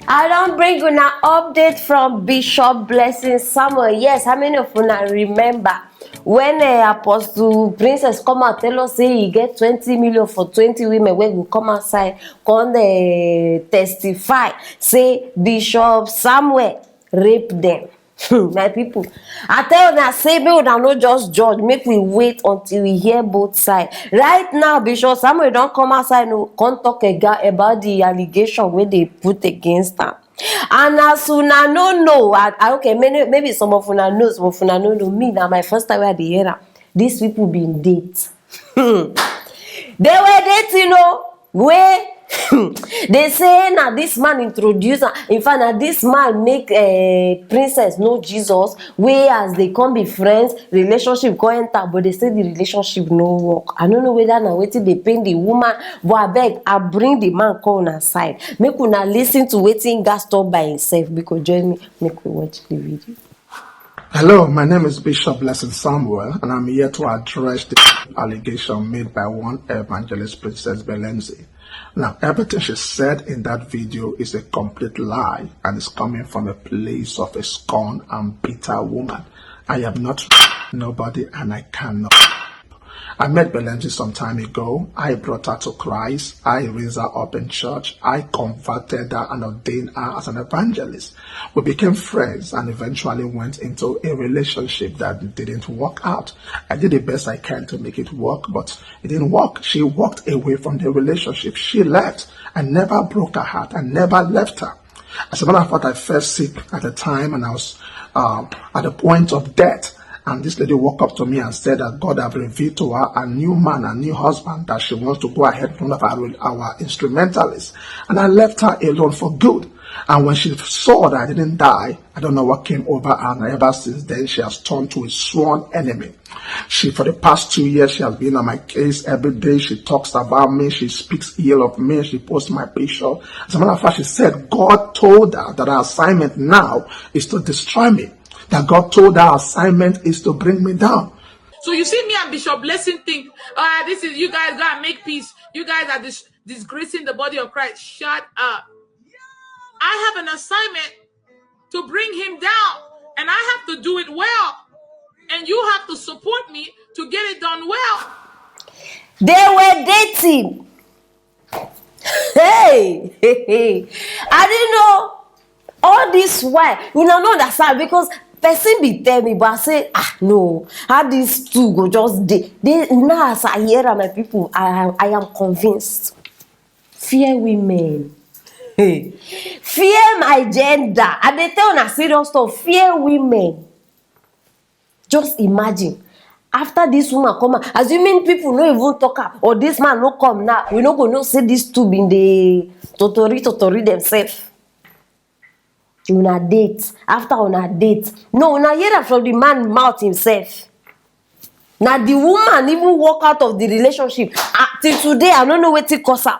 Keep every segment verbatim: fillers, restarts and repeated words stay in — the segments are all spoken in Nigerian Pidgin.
I don bring una update from Bishop Blessing Samuel. Yes, how many of una remember when uh, Apostle Princess come out tell us say he get twenty million for twenty women wey go come outside come dey testify say Bishop Samuel rape dem. My people, I tell una say make una no just judge, make we wait until we hear both side. Right now, Bishop Samuel don come outside, no, come talk aga about the allegation wey dey put against am. And as una no know, I, I, okay, many, maybe some of una know, some of una no know. Me, na my first time wey I dey hear am. These people bin date. Hmm. They were dating, oh, wey dey say na this man introduce am. In fact, na this man make uh, Princess know Jesus, wey as they come be friends, relationship come enter, but they say the relationship no work. I no know whether na wetin dey pain the woman, but abeg, I bring the man come una side. Make una listen to wetin he gas talk by himself, because join me, make we watch the video. Hello, my name is Bishop Blessing Samuel, and I'm here to address the allegation made by one evangelist, Princess Belenzi. Now, everything she said in that video is a complete lie and is coming from a place of a scorn and bitter woman. I am not nobody and I cannot. I met Belenzi some time ago. I brought her to Christ. I raised her up in church. I converted her and ordained her as an evangelist. We became friends and eventually went into a relationship that didn't work out. I did the best I can to make it work, but it didn't work. She walked away from the relationship. She left. I never broke her heart. I never left her. As a matter of fact, I fell sick at the time and I was um, at the point of death. And this lady walked up to me and said that God have revealed to her a new man, a new husband, that she wants to go ahead with one of our, our instrumentalists. And I left her alone for good. And when she saw that I didn't die, I don't know what came over her. And ever since then, she has turned to a sworn enemy. She, for the past two years, she has been on my case every day. She talks about me. She speaks ill of me. She posts my picture. As a matter of fact, she said God told her that her assignment now is to destroy me. That God told her assignment is to bring me down. So you see me and Bishop Blessing think, oh, this is you guys gotta make peace. You guys are dis- disgracing the body of Christ. Shut up. I have an assignment to bring him down, and I have to do it well. And you have to support me to get it done well. They were dating. Hey, hey, hey. I didn't know all this why. You know, not understand because person be tell me, but I say, ah, no, how these two go just dey. They now as I hear am, my people, I, I am convinced. Fear women. Fear my gender. I dey tell una serious stuff. Fear women. Just imagine. After this woman come out, assuming people no even talk am, or this man no come now, we no go know say these two been dey totori totori themselves. Una date, after una date, no, una hear am from the man mouth himself. Na the woman even walk out of the relationship. Ah, till today, I no know wetin cause am.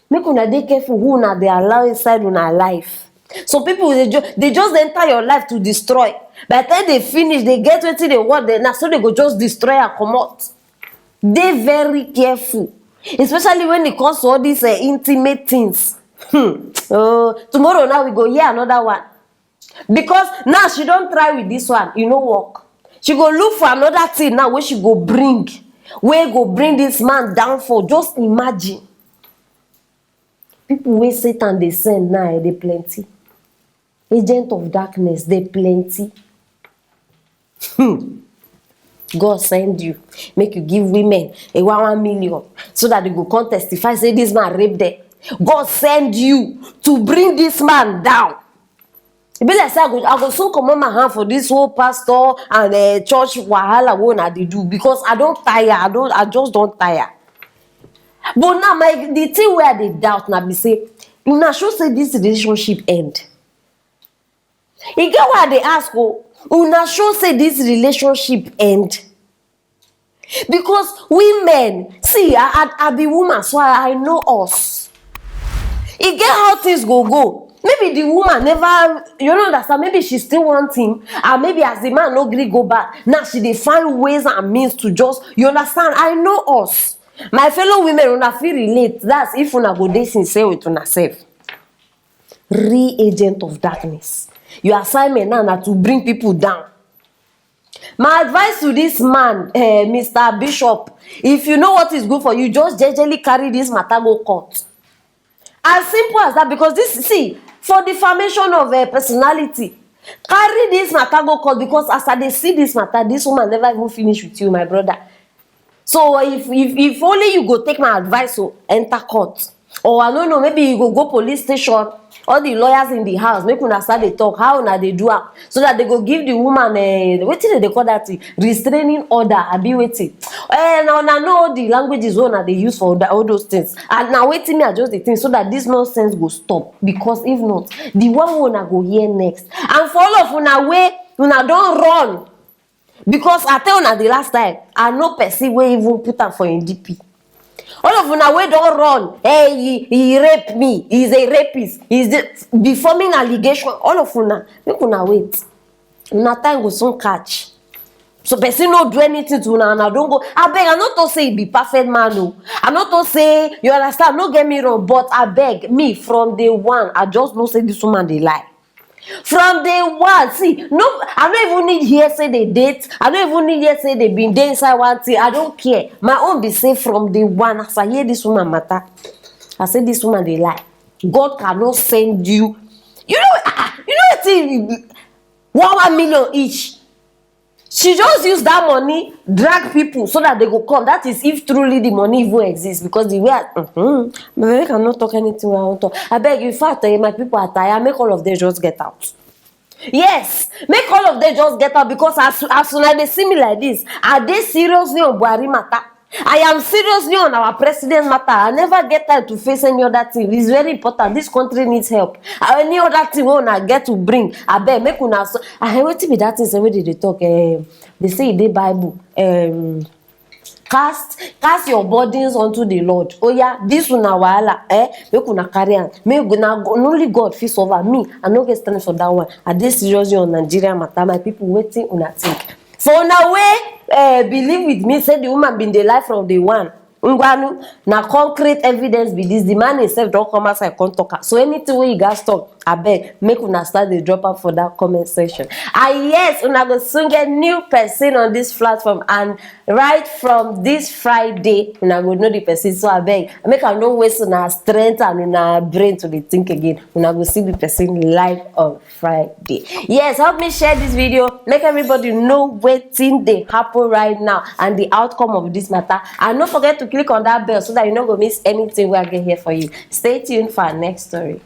Make una dey careful who una dey allow inside una life. Some people dey ju- dey just enter your life to destroy. By the time they finish, they get wetin they want. Then na so they go just destroy and comot. Dey very careful, especially when it comes to all these uh, intimate things. Hmm. Oh, tomorrow now we go hear another one. Because now she don try with this one, e no work. She go look for another thing now wey she go bring, wey go bring this man downfall. Just imagine. People wey Satan dey send now, eh, dey plenty. Agent of darkness, dey plenty. Hmm. God send you, make you give women a one one million so that they go come testify say this man rape them. God send you to bring this man down. E be like say I go, I go soon comot my hand for this whole pastor and uh, church wahala wey una dey do, because I don tire. I don, I just don tire. But now my the thing wey I dey doubt na be say una sure say this relationship end. E get why I dey ask o, una sure say this relationship end? Because women, see, I, I, I be woman, so I, I know us. E get how things go go. Maybe the woman never, you no understand, maybe she still want him, and maybe as the man no gree go back, now she dey find ways and means to just, you understand, I know us. My fellow women, una fit relate, that's if una go dey sincere with una sef. real agent of darkness. Your assignment now na to bring people down. My advice to this man, eh, Mister Bishop, if you know what is good for you, just jejely carry this matter go court. As simple as that, because this, see, for defamation of a personality, carry this matter go court, because as I dey see this matter, this woman never even finish with you, my brother. So if if if only you go take my advice, so enter court, or I don't know, maybe you go go police station. All the lawyers in the house, make una start dey talk how una dey do am, so that they go give the woman, eh, wetin dem dey call that thing, restraining order, abi wetin? Eh, na una know the languages wey una dey use for that, all those things. And na wetin me I just dey think, so that this nonsense go stop, because if not, the one wey una go hear next. And for all of una wey una don run, because I tell una the last time, I know person wey even put am for im D P. All of una wey don run, hey, he, he rape me, he's a rapist, he's the, be forming allegation. All of una, make una wait. Una time go soon catch. So person no do anything to una, una don go. Abeg, I no talk say he be perfect man o. I no talk say, you understand, no get me wrong, but abeg, me from day one, I just know say this woman dey lie. From day one, see, no, I no even need hear say they date. I no even need hear say they been dey inside one thing. I don't care. My own be say from day one, as I hear this woman matter, I say this woman dey lie. God cannot send you. You know, ah, ah, you know wetin? One one million each. She just use that money drag people so that they go come. That is if truly the money even exists, because the way I, mm-hmm, but make I no talk anything wey I wan talk. Abeg, in fact, eh, my people are tired. Make all of them just get out. Yes, make all of them just get out, because as as una dey see me like this, I dey seriously on Buhari matter. I am seriously on our president matter. I never get time to face any other thing. It's very important. This country needs help. Uh, any other thing wey una get to bring, abeg, make una so. Ah, wetin be that thing sef wey dey dey talk? Eh, they say e dey Bible. Um, cast cast your burdens unto the Lord. Oh yeah, this una wahala, eh? Make una carry am. Make una go, only God fit solve am. Me, I no get strength for that one. I dey seriously on Nigeria matter. My people, wetin una think? For una wey, eh, believe with me say the woman been dey lie from day one, ngwanu, na concrete evidence be this. The man himself don come outside come talk am. So anything wey you guys talk, abeg, make una start dey drop am for that comment section. And yes, una go soon get new person on this platform, and right from this Friday, una go know the person. So abeg, make I no waste una strength and una brain to dey think again. Una go see the person live on Friday. Yes, help me share this video. Make everybody know wetin dey happen right now and the outcome of this matter. And no forget to click on that bell so that you no go miss anything wey I get here for you. Stay tuned for our next story.